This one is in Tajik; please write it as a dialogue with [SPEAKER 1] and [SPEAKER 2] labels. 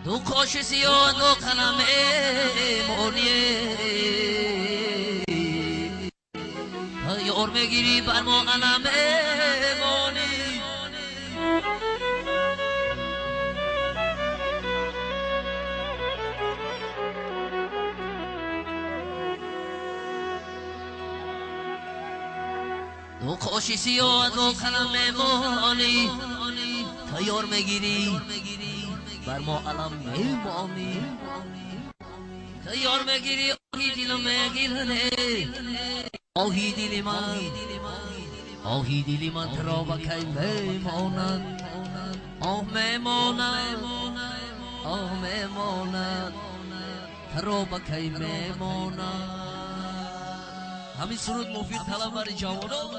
[SPEAKER 1] Ду қоши сиёҳ, ду қалам монӣ, ёр мегирӣ бар мо қалам монӣ. Ду қоши сиёҳ, ду қалам монӣ, тайёр мегирӣ бар мо алам мемонӣ. Тайёр мегирӣ, оҳи дилам мегиране, оҳи дили ман, оҳи дили ман туро ба кай мемонад? Оҳ мемонад, оҳ мемонад, туро ба кай мемонад? Ҳамин суруд муфиқ талаб барои ҷавонон.